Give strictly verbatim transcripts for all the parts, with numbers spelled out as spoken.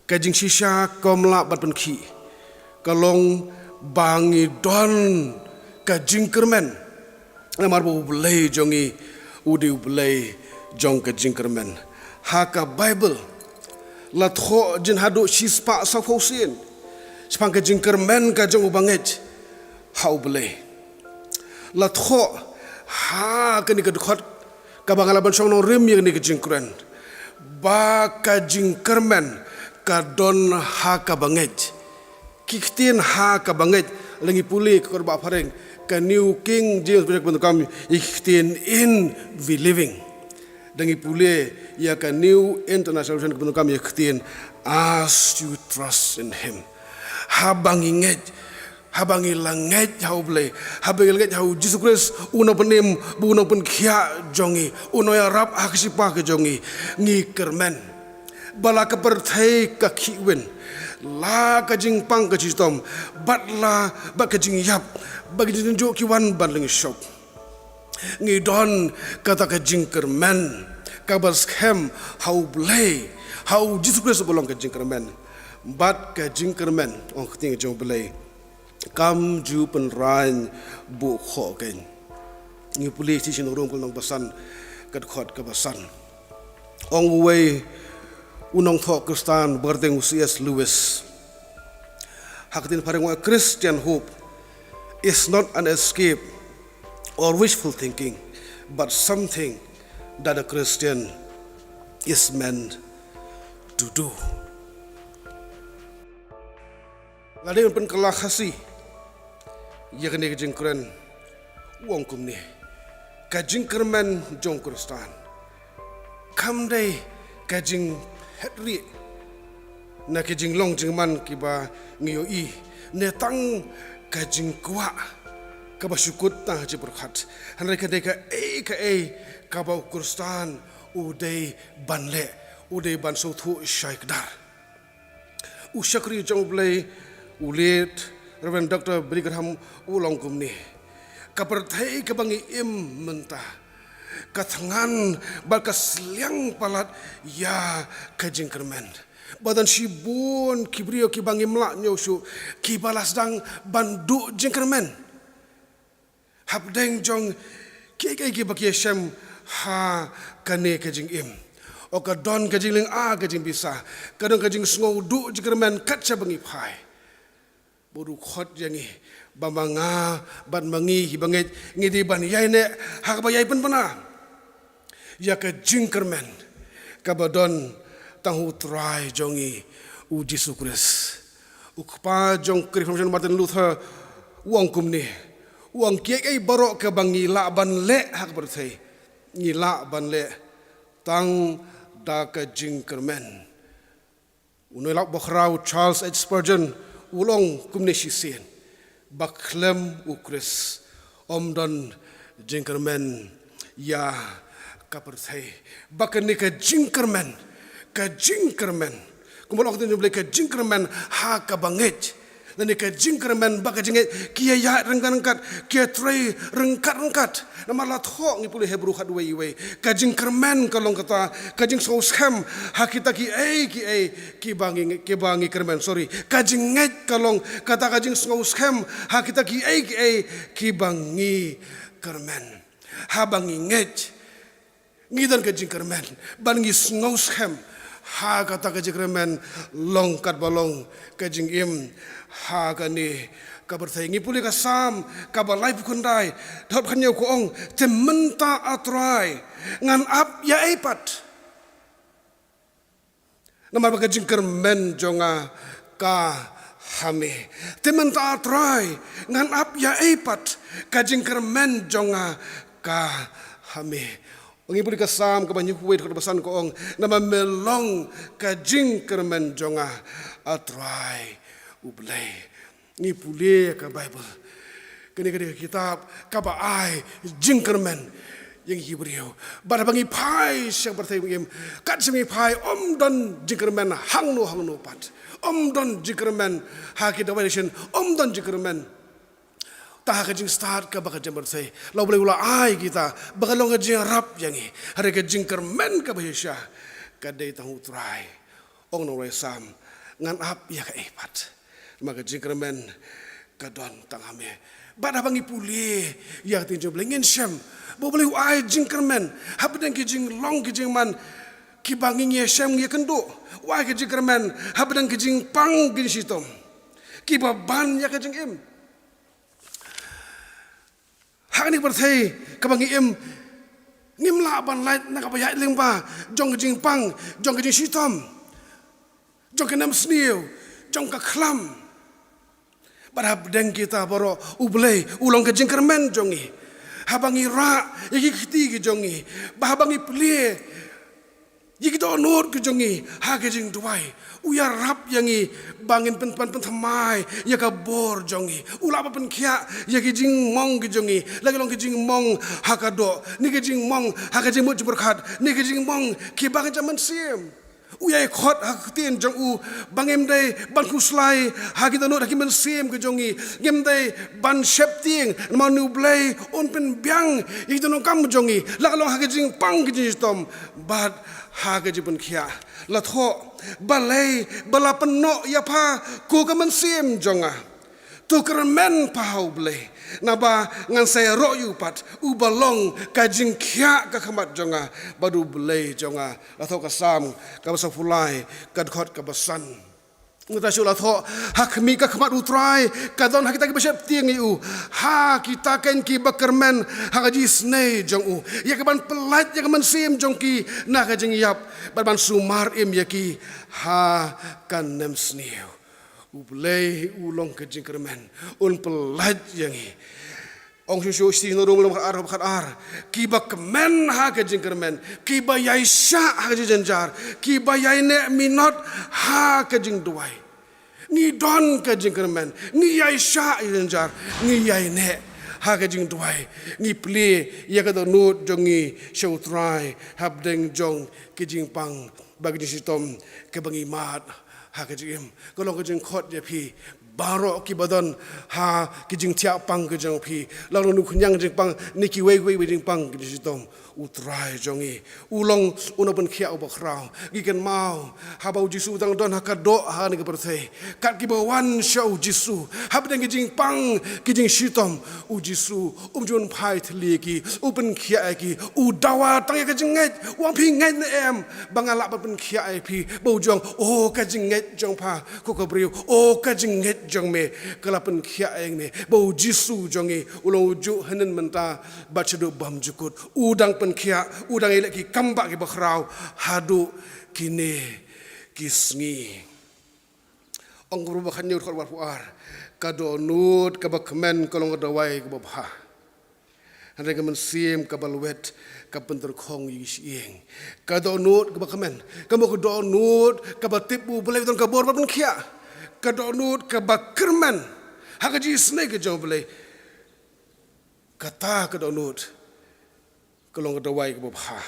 Ka jingshisha kaba ym lah ban pynkhih ka long ba ngi don ka jingkyrmen. Namar ba U Blei jong ngi u dei U Blei jong ka jingkyrmen. Ha ka Baibl la thoh jin haduh shispah sawphew sien shaphang ka jingkyrmen ka jong u bangeit ha U Blei. La thoh ha kane ka dkhot kaba nga la ban shong nongrim ïa kane ka jingkren ba ka jingkyrmen ka don ha ka bangeit. Ki ktien ha ka bangeit, la ngi pule ka kot ba phareng, ka New King James Version ka pyndonkam ïa ki ktien in believing. Da ngi pule ïa ka New International Version ka pyndonkam ïa ki ktien as you trust in him. Haba ngi ngeit, haba ngi la ngeit ha U Blei, haba ngi la ngeit ha U Jisu Khrist, u nongpynim bad u nongpynkhiah jong ngi, u nongïarap ha ka shipa ka jong ngi, ngi kyrmen. Ba la ka pyrthei ka khih win, la ka jingpang ka jingshitom, bad la bad ka jingïap bad ka jingjynjar ki wan ban lyngshop, ngi don kata ka jingkyrmen kaba skhem ha U Blei, ha U Jisu Khrist uba long ka jingkyrmen. Bad ka jingkyrmen, ong ka ktien jong U Blei, kam ju pynraiñ buh khoh keiñ. Ngi pule shisien Rom ka lynnong ba san, ka dkhot kaba san. Ong uwei u nongthoh Khristan ba kyrteng u C S Lewis, ha ka ktien phareng, a Christian hope is not an escape or wishful thinking, but something that a Christian is meant to do. Lada ngi pynkylla Khasi ïa kane ka jingkren, u ong kumne: ka jingkyrmen jong u Khristan kam dei ka jingphet rieh na ki jinglong jingman kiba ngi ïohi, ne tang ka jingkwah kaba shu kut tang ha jingpyrkhat. Hynrei ka dei kaei kaei kaba u Khristan u dei ban leh, u dei ban sngewthuh shai kdar. U shakri jong U Blei, u late Reverend Doctor Billy Graham, u la ong kumne: ka pyrthei kaba ngi im mynta ka thngan bad ka sliang palat ïa ka jingkyrmen. Ba don shibun ki briew kiba ngim lah ñiew shuh, kiba la sdang ban duh jingkyrmen hapdeng jong kiei kiei kiba ki ïashem ha kane ka jingim. O, ka don ka jinglynga ka jingbisa, ka don ka jingsngew duh jingkyrmen kat shaba ngi phai. Bad u khot ïa ngi ba ma nga bad ma ngi kiba ngeit, ngi dei ban ïaineh ha kaba ïai pynbna ïa ka jingkyrmen kaba don tang ha U Trai jong ngi, U Jisu Khrist. U kpa jong ka Reformation, Martin Luther, u ong kumne: u ong, kiei kiei baroh kaba ngi lah ban leh ha ka pyrthei, ngi lah ban leh tang da ka jingkyrmen. U nongïalap bakhraw Charles H Spurgeon u la ong kumne shisien: ba khlem U Khrist ym don jingkyrmen ïa ka pyrthei. Ba kane ka jingkyrmen, ka jingkyrmen, kumba la ong ka ktien U Blei, ka jingkyrmen ha kaba ngeit. Lane ka jingkyrmen ba ka jingngeit ki ïaid ryngkat ryngkat, ki ïatrei ryngkat ryngkat. Namar la thoh, ngi pule Hebru khatwei, wei, ka jingkyrmen ka long kata ka jingsngewskhem ha kita kiei kiei kiba ngi, kiba ngi kyrmen, sorry, ka jingngeit ka long kata ka jingsngewskhem ha kita kiei kiei kiba ngi kyrmen. Haba ngi ngeit, ngi don ka jingkyrmen bad ngi sngewskhem ha kata ka jingkyrmen, long katba long ka jingim ha kane ka pyrthei. Ngi pule ka Salm kaba laiphew khyndai, dkhot khathynñiew, ka ong: Te mynta, A Trai, ngan ap ïa ei pat? Namar ba ka jingkyrmen jong nga ka ha me. Te mynta, A Trai, ngan ap ïa ei pat? Ka jingkyrmen jong nga ka ha me. Ngi pule ka Salm kaba hynñiewphew wei, dkhot ba san, ka ong: Namar me long ka jingkyrmen jong nga, A Trai U Blei. Ngi pule ka Baibl, kane ka dei ka kitab kaba ai jingkyrmen ïa ngi ki briew. Bad haba ngi phai sha ka pyrthei ba ngi im, kat shaba ngi phai, ym don jingkyrmen hangno hangno pat. Ym don jingkyrmen ha ki denomination, ym don jingkyrmen tang ha ka jingstad kaba ka jong ka pyrthei. La U Blei u la ai kita ba kan long ka jingïarap ïa ngi. Hynrei ka jingkyrmen kaba shisha ka dei tang ha U Trai. Ong u nongrwai Salm: Ngan ap ïa kaei pat? Namar ka jingkyrmen ka don tang ha me. Bad haba ngi pule ïa ka ktien jong U Blei ngin shem ba U Blei u ai jingkyrmen hapdeng ki jinglong ki jingman kiba ngi ïa shem ngi ïa kynduh. U ai ka jingkyrmen hapdeng ki jingpang ki jingshitom kiba ban ïa ka jingim. Ha kane ka pyrthei kaba ngi im, ngim lah ban lait na kaba ïaid lyngba jong ka jingpang, jong ka jingshitom, jong ka nemsniew, jong ka khlam. Bad hapdeng kita baroh U Blei u long ka jingkyrmen jong ngi. Haba ngi rah ïa ki kti ki jong ngi, bad haba ngi plie ïa ki dohnud ki jong ngi ha ka jingduwai, u ïarap ïa ngi ba ngin pyn, pyn, pynthymmai ïa ka bor jong ngi. U lah ban pynkhiah ïa ki jingmong ki jong ngi, la ki long ki jingmong ha ka doh, ne ki jingmong ha ka jingmut jingpyrkhat, ne ki jingmong kiba ngin jam mynsiem. U ïai khot ha ka ktien jong u ba ngim dei ban khuslai ha ki dohnud ha ki mynsiem ki jong ngi. Ngim dei ban sheptieng, namar une U Blei un pynbiang ïa ki dohnud kam jong ngi, la ka long ha ka jingpang ka jingshitom bad ha ka jingpynkhiah. La thoh, balei ba la pynnoh ïa pha, ko ka mynsiem jong nga? To kyrmen pha ha U Blei, naba ngan sa ïaroh ïa u pat, uba long ka jingkhiah ka khmat jong nga bad U Blei jong nga. La thoh ka Salm kaba sawphew lai, ka dkhot kaba san. Nangta shuh la thoh, ha khmih ka khmat U Trai ka don ha kita kiba sheptieng ïa u, ha kita kein kiba kyrmen ha ka jingisynei jong u, ïa kaban pyllait ïa ka mynsiem jong ki na ka jingïap, bad ban sumar im ïa ki ha ka nemsniew. U Blei u long ka jingkyrmen, un pyllait ïa ngi. Ong shuh shuh Shithi Ri-na Rom lynnong khatar, khatar, kiba kmen ha ka jingkyrmen, kiba ïaishah ha ka jingjynjar, kiba ïaineh minot ha ka jingduwai. Ngi don ka jingkyrmen, ngi ïaishah ïa ka jingjynjar, ngi ïaineh ha ka jingduwai. Ngi plie ïa ka dohnud jong ngi sha U Trai hapdeng jong ki jingpang bad ki jingshitom kiba ngi mad ha ka jingim. Ka long ka jingkhot ïa phi baroh kiba don ha ki jingthiah pang ki jong phi, la long na u khñiang jingpang ne kiwei kiwei jingpang ki jingshitom, U Trai jong ngi u long uno u pynkhiah uba khraw. Ngi kynmaw haba U Jisu u dang don ha ka doh ha kane ka pyrthei, kat kiba wan sha U Jisu hapdeng ki jingpang ki jingshitom, U Jisu um ju phai thylli ïa ki, u pynkhiah ïa ki, u dawa tang ïa ka jingngeit. U ong, phi ngeit ne em ba nga lah ban pynkhiah ïa phi? Ba u ju ong, o ka jingngeit jong pha ko ka briew, o ka jingngeit jong me ka la pynkhiah ïa me. Ba U Jisu jong ngi u long u juh hynnin mynta bad shaduh bymjukut. U dang pynkhiah, u dang ïaleh ki kam bah kiba khraw haduh kine ki sngi. Ong ka Proverb khathynñiew dkhot arphew ar, ka dohnud kaba kmen ka long ka dawai kaba bha, hynrei ka mynsiem kaba lwet ka pyntyrkhong ïa ki shyieng. Ka dohnud kaba kmen ka mut ka dohnud kaba tip ba U Blei u don ka bor ban pynkhiah. Ka dohnud kaba kyrmen ha ka jingisynei ka jong U Blei, kata ka dohnud ka long ka dawai kaba bha.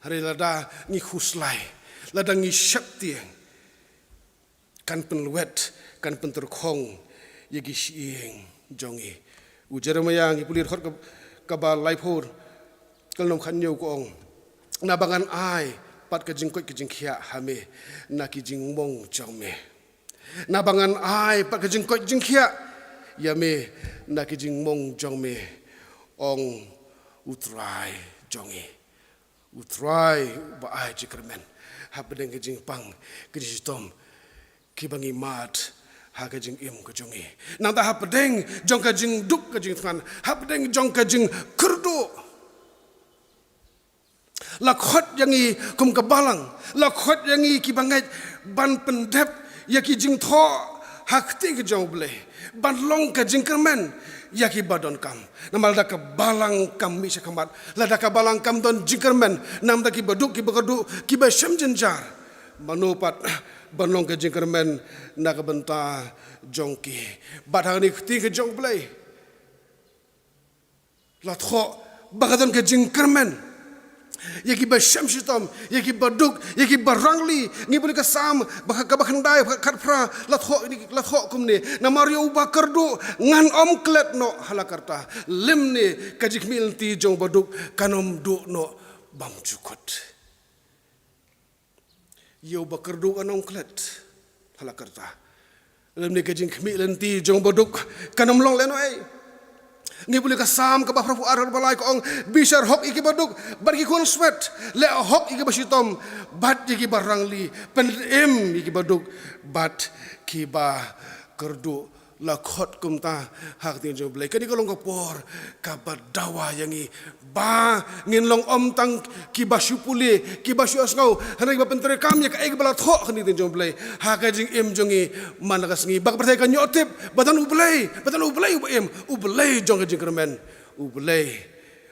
Hynrei lada ngi khuslai, lada ngi sheptieng, kan pynlwet, kan pyntyrkhong ïa ki shyieng jong ngi. U Jeremaïah, ngi pule dkhot ka, kaba laiphew, ka lynnong khathynñiew, ka ong, naba ngan ai pat ka jingkoit ka jingkhiah ha me na ki jingmong jong me. Naba ngan ai pat ka jingkoit jingkhiah ïa me na ki jingmong jong me, ong U Trai jong ngi. U Trai uba ai jingkyrmen hapdeng ka jingpang ka jingshitom kiba ngi mad ha ka jingim ka jong ngi. Nangta hapdeng jong ka jingduk ka jingthngan, hapdeng jong ka jingkyrduh, la khot ïa ngi kum ka balang, la khot ïa ngi kiba ngeit ban pyndep ïa ki jingthoh ha ka ktien ka jong U Blei, ban long ka jingkyrmen ïa kiba donkam. Namar lada ka balang kam mih sha khmat, lada ka balang kam don jingkyrmen, namar kiba duk, kiba kyrduh, kiba shem jynjar, mano pat ban long ka jingkyrmen na ka bynta jong ki? Bad ha kane ka ktien ka jong U Blei la thoh ba ka don ka jingkyrmen ïa kiba shem shitom, ïa kiba duk, ïa kiba rangli. Ngi pule ka Salm ba ka, kaba khyndai, khatphra, la thoh, la thoh kumne, namar ïa uba kyrduh ngan ym klet noh ha la karta, lymne ka jingkhmih lynti jong uba duk kan ym duh noh bymjukut. Ïa uba kyrduh ngan ym klet. Ha la karta. Lymne ka jingkhmih lynti jong baduk kan ym long lehnohei. Ngi pule ka Salm kaba phra phew ar, kaba lai ka ong, bishar hok ïa ki baduk bad ki khun swet, leh hok ïa ki bashitom bad ïa ki barangli, pynim ïa ki baduk bad ki bakyrduh. La khot kumta ha ka ktien jong U Blei. Kane ka long ka por kaba dawa ïa ngi ba ngin long ym tang kiba shu pule, kiba shu ïohsngew, hynrei kiba pyntreikam ïa kaei kaba la thoh ha ka ktien jong U Blei ha ka jingim jong ngi man la ka sngi. Ba ka pyrthei kan ïoh tip ba don U Blei, ba don U Blei uba im, U Blei jong ka jingkyrmen, U Blei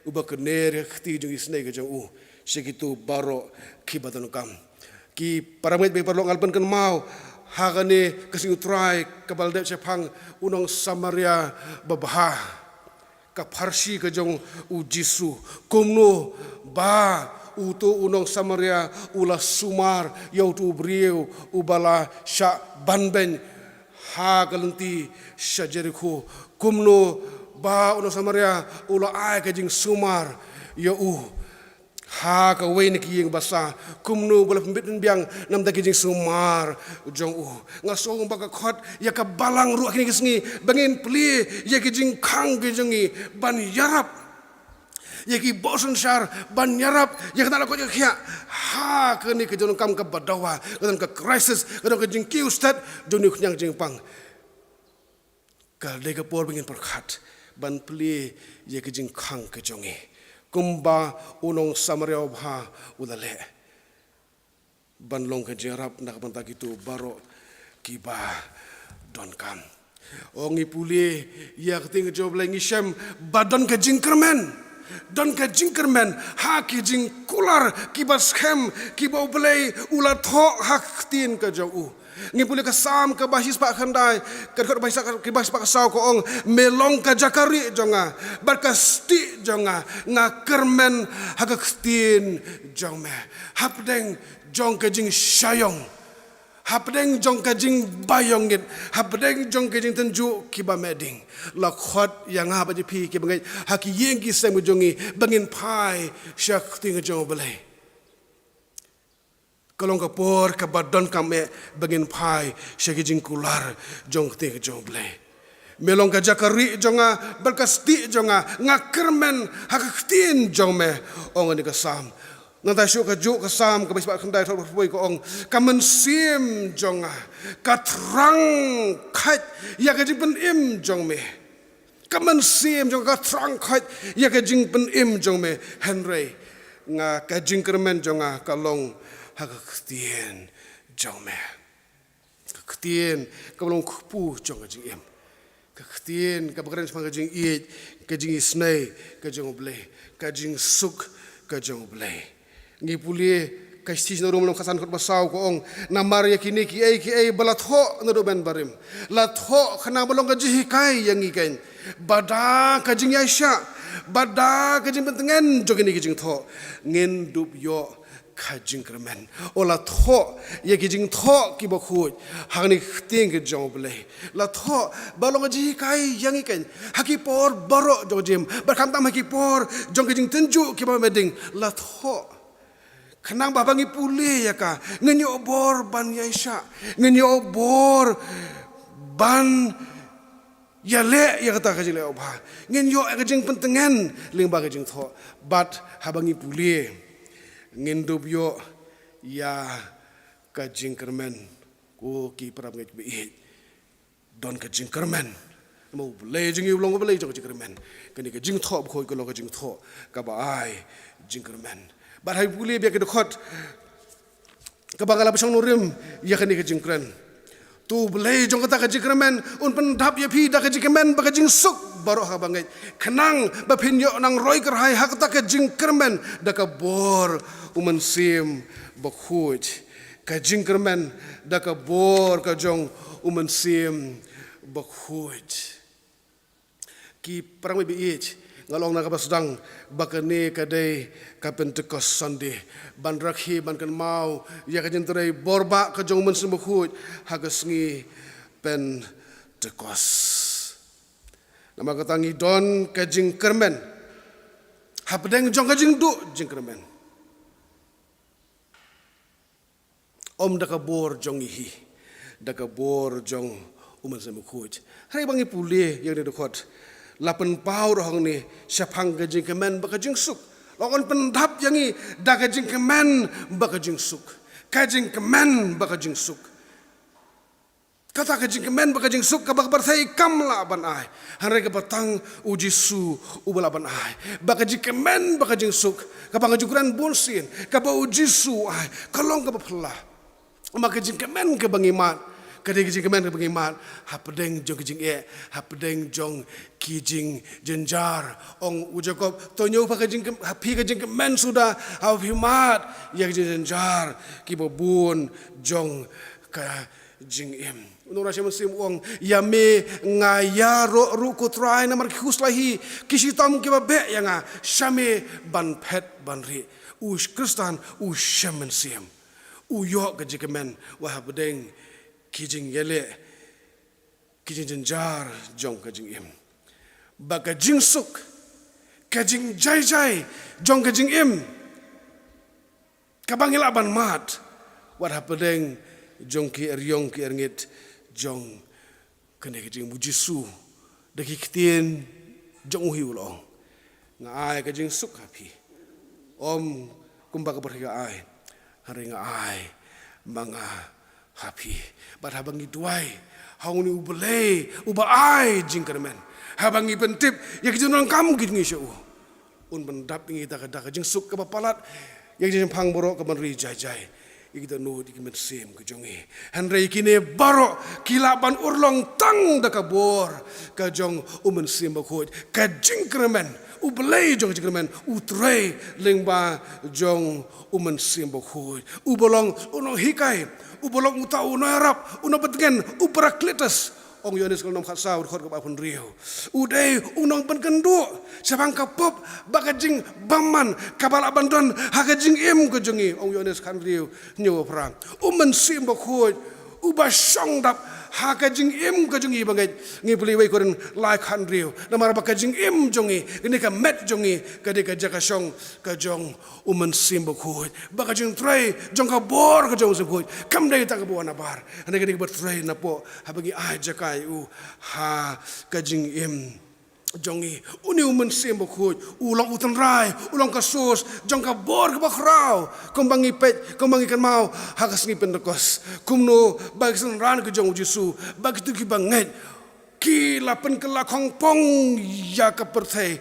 uba kner ïa ka kti jong ki isynei ka jong u sha kito baroh kiba donkam. Ki para bangeit, ki paralok, nga la pynkynmaw ha kane ka Sngi U Trai kaba la dep shaphang u nong Samaria babha, ka pharshi ka jong U Jisu. Kumno ba uto u nong Samaria u la sumar ïa uto u briew uba la shah banbeiñ ha ka lynti sha Jerikho? Kumno ba u nong Samaria u la ai ka jingsumar ïa u ha kawei na ki ïing basa? Kumno ba u la pynbit pynbiang na bynta ki jingsumar jong u? Nga sngew ba ka khot ïa ka balang ruh ha kine ki sngi ba ngin plie ïa ki jingkhang ki jong ngi ban ïarap ïa ki bosynshar, ban ïarap ïa ka nang la koit ka khiah ha kane ka jingdonkam kaba dawa, ka don ka crisis, ka don ka jingkiew stet jong une u khñiang jingpang. Ka dei ka por ba ngin pyrkhat ban plie ïa ka jingkhang ka jong ngi, kumba u nong Samaria babha u la leh, ban long ka jingïarap na ka bynta kito baroh kiba donkam. O, ngi pule ïa ka ktien ka jong U Blei, ngi shem ba don ka jingkyrmen, don ka jingkyrmen ha ki jingkular kiba skhem kiba U Blei u la thoh ha ka ktien ka jong u. Ngi pule ka Salm kaba shispah khyndai, ka dkhot ba shispah, kaba shispah ka saw, ka ong, me long ka jaka rieh jong nga bad ka stieh jong nga, nga kyrmen ha ka ktien jong me. Hapdeng jong ka jingshah ïong, hapdeng jong ka jingbaïongngit, hapdeng jong ka jingtynjuh kiba meh ding, la khot ïa nga bad ïa phi kiba ngeit ha ki ïing ki sem ka jong ngi ba ngin phai sha ka ktien ka jong U Blei. Ka long ka por kaba donkam eh ba ngin phai sha ki jingkular jong ka ktien ka jong U Blei. Me long ka jaka rieh jong nga bad ka stieh jong nga, nga kyrmen ha ka ktien jong me, ong kane ka Salm. Nangta shuh, kajuh ka Salm kaba shispah khyndai, dkhot ba hynriew ka ong, ka mynsiem jong nga ka thrang khait ïa ka jingpynim jong me. Ka mynsiem jong nga ka thrang khait ïa ka jingpynim jong me, hynrei nga, ka jingkyrmen jong nga ka long ha ka ktien jong me. Ka ktien kaba long kpu jong ka jingim. Ka ktien kaba kren shaphang ka jingïeit, ka jingisynei ka jong U Blei, ka jingsuk ka jong U Blei. Ngi pule ka Shithi sha na Rom lynnong khatsan, dkhot ba saw, ka ong, namar ïa kine kiei kiei ba la thoh naduh mynbarim, la thoh khnang ba long ka jinghikai ïa ngi, keiñ ba da ka jingïaishah, ba da ka jingpyntngen jong kine ki jingthoh, ngin dup ïoh ka jingkyrmen. O, la thoh ïa ki jingthoh kiba khuid ha kane ka ktien ka jong U Blei. La thoh ba long ka jinghikai ïa ngi, keiñ ha ki por baroh jong ka jingim, bad khamtam ha ki por jong ka jingtynjuh kiba meh ding. La thoh khnang ba haba ngi pule ïa ka, ngin ïoh bor ban ïaishah, ngin ïoh bor ban ïaleh ïa kata ka jingleh babha, ngin ïoh ïa ka jingpyntngen lyngba ka jingthoh. Bad haba ngi pule, ngin dup ïoh ïa ka jingkyrmen. Ko ki para bangeit ba ïeit, don ka jingkyrmen. Namar U Blei jong ngi u long U Blei jong ka jingkyrmen. Kane ka jingthoh bakhuid ka long ka jingthoh kaba ai jingkyrmen. Bad haba ngi pule bad ïa ka dkhot kaba nga la pynshong nongrim ïa kane ka jingkren, to U Blei jong kata ka jingkyrmen un pyndap ïa phi da ka jingkmen bad ka jingsuk baroh ha kaba ngeit, khnang ba phin ïoh nang roi kyrhai ha kata ka jingkyrmen da ka bor U Mynsiem Bakhuid. Ka jingkyrmen da ka bor ka jong U Mynsiem Bakhuid. Ki para bangeit ba ïeit, nga la ong na kaba sdang ba kane ka dei ka Pentecost Sunday, ban rakhe, ban kynmaw ïa ka jingtrei bor bah ka jong U Mynsiem Bakhuid ha ka sngi Pentecost. Namar kata ngi don ka jingkyrmen hapdeng jong ka jingduh jingkyrmen. Ym da ka bor jong ngi hi, da ka bor jong u Mynsiem Bakhuid. Hynrei ba ngi pule ïa kane ka dkhot, la pynpaw ruh hangne shaphang ka jingkmen bad ka jingsuk. La ong, pyndap ïa ngi da ka jingkmen bad ka jingsuk. Ka jingkmen bad ka jingsuk. Kata ka jingkmen bad ka jingsuk kaba ka pyrthei kam lah ban ai, hynrei kaba tang u Jisu uba lah ban ai. Bad ka jingkmen bad ka jingsuk kaba nga ju kren bunsien, kaba u Jisu u ai, ka long kaba phylla. Namar ka jingkmen kaba ngi mad, ka dei ka jingkmen kaba ngi mad hapdeng jong ki jingeh, hapdeng jong ki jingjynjar. Ong u Jakob, to ñiew pha ka jingkmen, ha phi ka jingkmen suda, haba phi mad ïa ki jingjynjar kiba bun jong ka jingim. U nongïalam mynsiem u ong, ïa me nga ïaroh ruh ko Trai namar ki khuslai hi, ki shitom kiba beh ïa nga, sha me ban phet ban rieh. U Khristan u shem mynsiem. U ïoh ka jingkmen wat hapdeng ki jingïaleh, ki jingjynjar jong ka jingim. Bad ka jingsuk, ka jingjai jai jong ka jingim, kaba ngi lah ban mad wat hapdeng jong ki eriong ki erngit jong kane ka jingim. U Jisu da ki ktien jong u hi u la ong, nga ai ka jingsuk ha phi. Ym kumba ka pyrthei ka ai, hynrei nga ai ma nga ha phi. Bad haba ngi duwai ha une u Blei uba ai jingkyrmen, haba ngi pyntip ïa ki jingdonkam ki jong ngi sha u, un pyndap ïa ngi da ka, da ka jingsuk kaba palat ïa ki jingpang baroh, kaban ri jai jai ïa ki dohnud ïa ki mynsiem ki jong ngi. Hynrei kine baroh ki lah ban urlong tang da ka bor ka jong u Mynsiem Bakhuid. Ka jingkyrmen, u Blei jong ka jingkyrmen, u Trai lyngba jong u Mynsiem Bakhuid, uba long u nonghikai, uba long uta u nongïarap, u nongpyntngen, u Parakletos. Ong Ïoannis ka lynnong khatsaw, dkhot kaba arphew hynriew, u dei u nongpynkynduh shaphang ka pop bad ka jingbymman kaba lah ban don ha ka jingim ka jong ngi. Ong Ïoannis khathynriew, hynñiew phra. U Mynsiem Bakhuid uba shong dap ha ka jingim ka jong ngi bangeit. Ngi pule wei Korinth lai khathynriew, namar ba ka jingim jong ngi, kane ka met jong ngi, ka dei ka jaka shong ka jong u Mynsiem Bakhuid. Bad ka jingtrei jong ka bor ka jong u Mynsiem Bakhuid kam dei tang kaba wan nabar, hynrei ka dei kaba trei napoh haba ngi ai jaka ïa u ha ka jingim jong ngi. Une u Mynsiem Bakhuid u long u tynrai, u long ka source jong ka bor kaba khraw. Kumba ngi peit, kumba ngi kynmaw ha ka sngi Pentekost, kumno ba ki synran ka jong u Jisu, ba kito kiba ngeit ki la pynkylla khongpong ïa ka pyrthei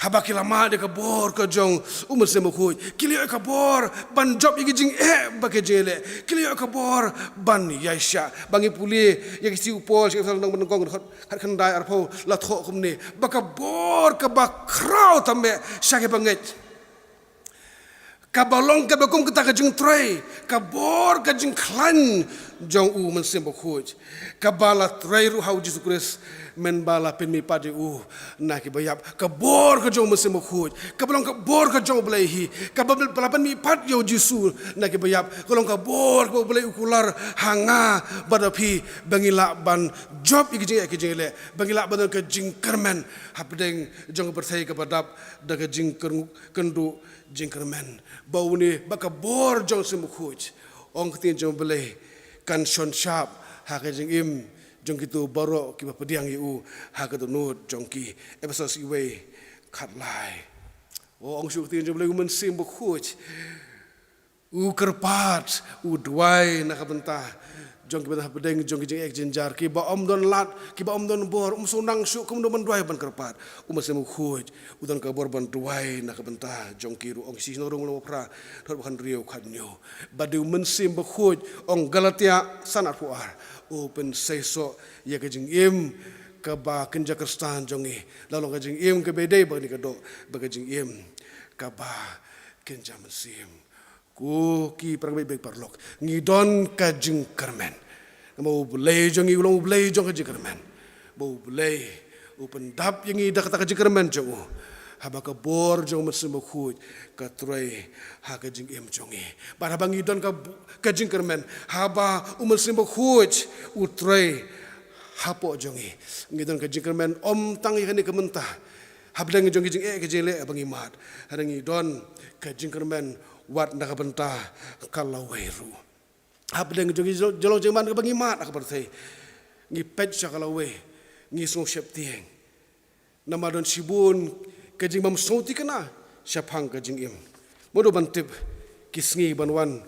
haba ki la mad ïa ka bor ka jong u Mynsiem Bakhuid. Ki la ïoh ka bor ban jop ïa ki jingeh bad ki jingïaleh. Ki la ïoh ka bor ban ïaishah. Ba ngi pule ïa ka shithi u Paul sha ki Ephesos lynnong ba nyngkong, dkhot khatkhyndai arphew, la thoh kumne, ba ka bor kaba khraw tam eh sha kiba ngeit, kaba long kaba kum kata ka jingtrei, ka bor ka jingkhlaiñ jong u Mynsiem Bakhuid, kaba la trei ruh ha u Jisu Khrist, mynba la pynmihpat ïa u na kiba ïap. Ka bor ka jong u Mynsiem Bakhuid, kaba long ka bor ka jong u Blei hi, kaba la pynmihpat ïa u Jisu na kiba ïap, ka long ka bor kaba u Blei u kular ha nga bad ha phi, ba ngi lah ban jop ïa ki jingeh ki jingïaleh, ba ngi lah ban don ka jingkyrmen hapdeng jong ka pyrthei kaba dap da ka jingkynduh jingkyrmen. Ba une, ba ka bor jong u Mynsiem Bakhuid, ong ka ktien jong u Blei, kan shon shap ha ka jingim jong kito baroh kiba pdiang ïa u ha ka dohnud jong ki. Ephesos iwei khatlai. O, ong shuh ka ktien jong u Blei, u Mynsiem Bakhuid u kyrpad, u duwai na ka bynta jong kiba don hapdeng jong ki jingeh jingjar, kiba ym don lad, kiba ym don bor, um shu nang shuh, kumno ban duwai ban kyrpad? U Mynsiem Bakhuid u don ka bor ban duwai na ka bynta jong ki ruh. Ong ki Shithi Shnong Rum lynnong phra, dkhot ba hynriew khathynñiew. Ba dei u Mynsiem Bakhuid, ong Galatia san arphew ar, u pynseisoh ïa ka jingim kaba kynja Khristan jong ngi, la long ka jingim kaba dei ba kane ka doh ba ka jingim kaba kynja mynsiem. Ko ki para bangeit ba paralok, ngi don ka jingkyrmen. Namar u Blei jong ngi u long u Blei jong ka jingkyrmen. Ba u Blei u pyndap ïa ngi da kata ka jingkyrmen jong u, haba ka bor jong u Mynsiem Bakhuid ka trei ha ka jingim jong ngi. Bad haba ngi don ka, ka jingkyrmen, haba u Mynsiem Bakhuid u trei hapoh jong ngi, ngi don ka jingkyrmen ym tang ïa kane ka mynta, hapdeng jong ki jingeh ki jingleh ba ngi mad, hynrei ngi don ka jingkyrmen wat na ka bynta ka lawei ruh. hapdeng jong ki jyllong jingman kaba ngi mad ha ka pyrthei, ngi peit sha ka lawei, ngi sngew sheptieng. Namar don shibun ka jingbymsngewthikna shaphang ka jingim. Mano ban tip ki sngi ban wan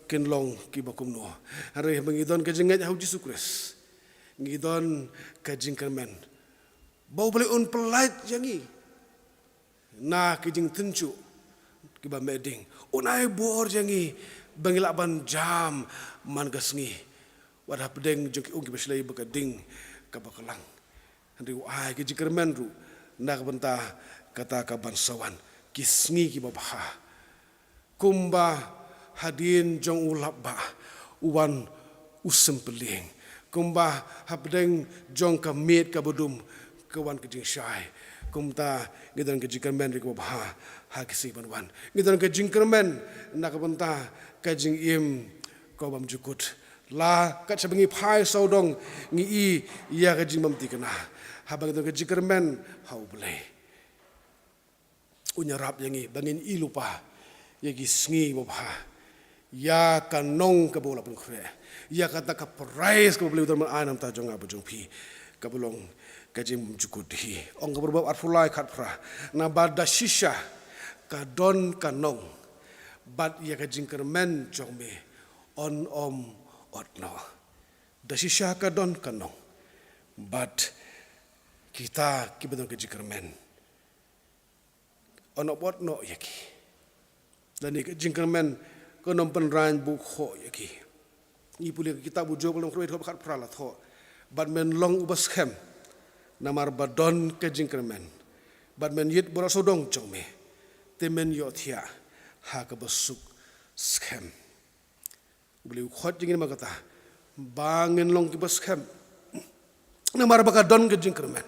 kin long kiba kumno? Hynrei haba ngi don ka jingngeit ha U Jisu Khrist, ngi don ka jingkyrmen ba U Blei un pyllait ïa ngi na ki jingtynjuh kiba meh ding. Un ai bor ïa ngi ba ngi lah ban jam man ka sngi, wat hapdeng jong ki um kiba shlei bad ka ding kaba kyllang. Hynrei u ai ki jingkyrmen ruh na ka bynta kata kaban sa wan, ki sngi kiba bha. Kumba hadien jong u lapbah u wan u sympylieng, kumba hapdeng jong ka miet kaba dum ka wan ka jingshai, kumta ngi don ka jingkyrmen ruh kaba bha ha ki sngi ban wan. Ngi don ka jingkyrmen na ka bynta ka jingim kaba bymjukut. La kat shaba ngi phai sawdong, ngi i ïa ka jingbymthikna. Haba ngi don ka jingkyrmen ha U Blei, un ïarap ïa ngi ba ngin i lypa ïa ki sngi babha, ïa ka nong kaba u la pynkhreh, ïa kata ka prize kaba U Blei u don ban ai na ka bynta jong nga bad jong phi, kaba long ka jingbymjukut hi. Ong ka Proverb arphew lai khatphra, naba da shisha ka don ka nong, bad ïa ka jingkyrmen jong me yn ym ot noh. Da shisha ka don ka nong, bad kita kiba don ka jingkyrmen yn ym ot noh ïa ki. Lane ka jingkyrmen kan ym pynrang bukhoh ïa ki. Ngi pule ka kitab u Job lynnong khatwei dkhot khatphra, la thoh: Bad men long uba skhem, namar ba don ka jingkyrmen, bad men ïeit baroh sawdong jong me, te men ïohthiah ha kaba suk skhem. U Blei u khot ïa ngi namar kata, ba ngin long kiba skhem, namar ba ka don ka jingkyrmen.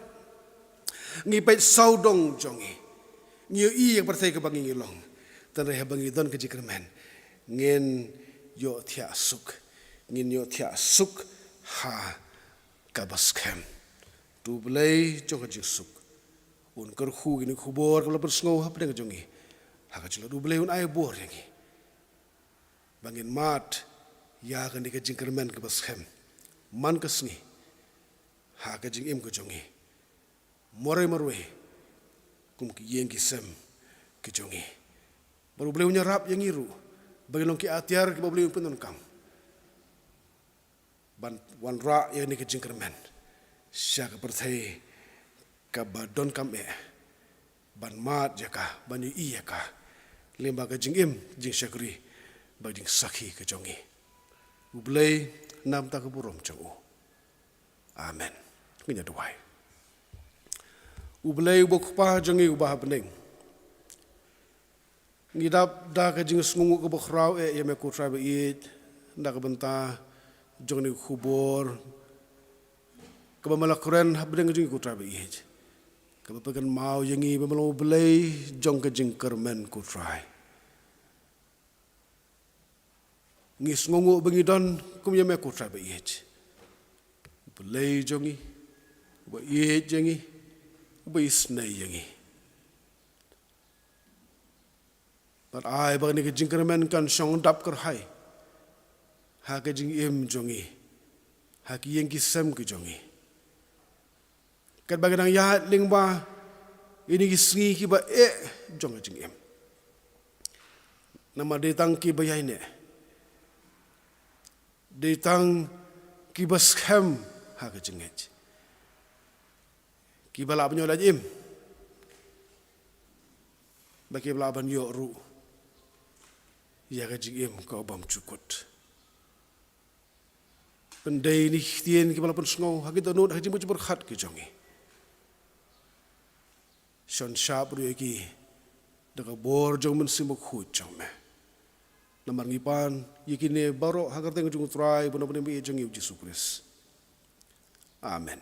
Ngi peit sawdong jong ngi, ngi ïohi ïa ka pyrthei kaba ngi ngi long. Tangba haba ngi don ka jingkyrmen, ngin ïohthiah suk, ngin ïohthiah suk ha kaba skhem. To U Blei jong ka jingsuk un kyrkhu ïa kine ki khubor kiba la pynsngew hapdeng jong ngi ha ka jinglut. To U Blei un ai bor ïa ngi ba ngin mad ïa kane ka jingkyrmen kaba skhem man ka sngi ha ka jingim ka jong ngi, marwei marwei kum ki ïing ki sem ki jong ngi. Bad U Blei un ïarap ïa ngi ruh ba ngin long ki atiar kiba U Blei un pyndonkam ban wanrah ïa kane ka jingkyrmen sha ka pyrthei kaba donkam eh, ban mad ïa ka, ban ïohi ïa ka lyngba ka jingim, jingshakri bad jingsakhi ka jong ngi. U Blei, na ka bynta ka burom jong u. Amen. Ngin ïa duwai. U Blei uba U Kpa jong ngi uba ha bneng, ngi dap da ka jingsngewnguh kaba khraw eh ïa me ko Trai ba ïeit, na ka bynta jong kane ka khubor kaba me la kren hapdeng jong ngi ko Trai ba ïeit, kaba pynkynmaw ïa ngi ba me long U Blei jong ka jingkyrmen ko Trai. Ngi sngewnguh ba ngi don kum ïa me ko Trai ba ïeit, U Blei jong ngi, uba ïeit ïa ngi, uba isynei ïa ngi. Bad ai ba kane ka jingkyrmen kan shong dap kyrhai ha ka jingim jong ngi, ha ki ïing ki sem ki jong ngi. Katba ngi dang ïaid lyngba ïa kine ki sngi kiba eh jong ka jingim, namar dei tang kiba ïaineh, dei tang kiba skhem ha ka jingngeit, kiba lah ban ïoh lait im, bad kiba lah ban ïoh ruh ïa ka jingim kaba bymjukut. Pyndei kine ki ktien kiba la pynsngew ha ki dohnud, ha ki jingmut jingpyrkhat ki jong ngi. Shon shap ruh ïa ki da ka bor jong U Mynsiem Bakhuid jong me. Namar ngi pan ïa kine baroh ha ka kyrteng jong U Trai bad U Nongpynim ba ïeit jong ngi U Jisu Khrist. Amen.